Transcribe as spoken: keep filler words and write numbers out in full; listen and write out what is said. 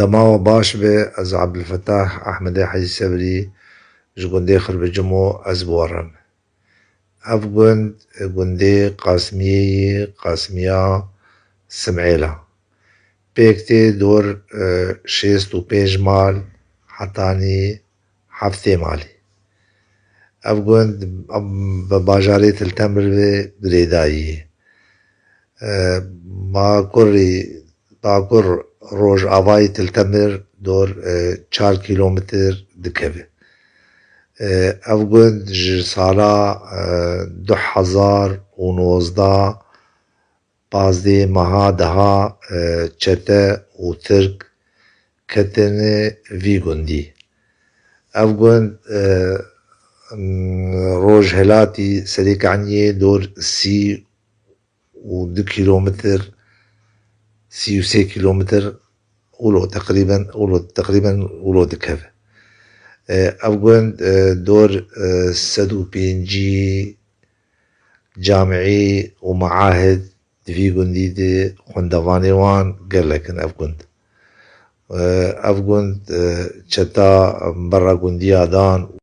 Dema we baş be, ez Abdulfetah Ehmedê Hecî Sebrî ji gundê Xirbicimo ez bi we re me. Ev gund, gundê Qasimiyê yê, Qasimiya Simêla. Pêk tê dor, e, şêst û pênc mal, hetanî heftê malî. Ev gund, em, bi bajarê Til Temir ve girêdayî ye. E, bakurî, bakur rojavayî Til Temir dor, e, çar kîlometr dikeve. E, ev gund ji sala, e, du hezar û nozdeh, pazdeh meha deha, e, çete û Tirk ketine vî gundî. Ev gund, e, m, rojhelatî Serêkaniyê dor sî û du kîlometr, sî û sê kîlometr wilo teqrîben, wilo teqrîben wilo dikeve. E, ev gund, e, dor, e, sed û pêncî camî û meahed di vî gundî de xwendevanê wan gelek in ev gund. E, ev gund, e, çeta berra gundiya dan